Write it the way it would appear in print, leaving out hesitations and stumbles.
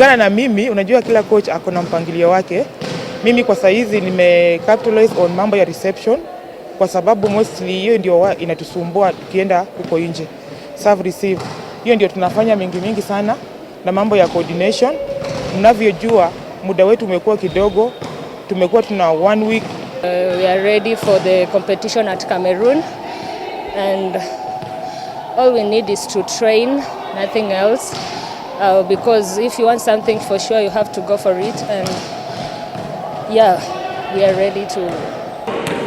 Kulingana na mimi, unajua kila coach ako na mpangilio wake. Mimi kwa saizi nime capitalize on mambo ya reception kwa sababu mostly hiyo ndio inatusumbua tukienda huko nje. Serve receive. Hiyo ndio tunafanya mingi mingi sana na mambo ya coordination. Mnavyojua muda wetu umekuwa kidogo, tumekuwa tuna one week. We are ready for the competition at Cameroon and all we need is to train, nothing else. Because if you want something for sure, you have to go for it. And yeah, we are ready to.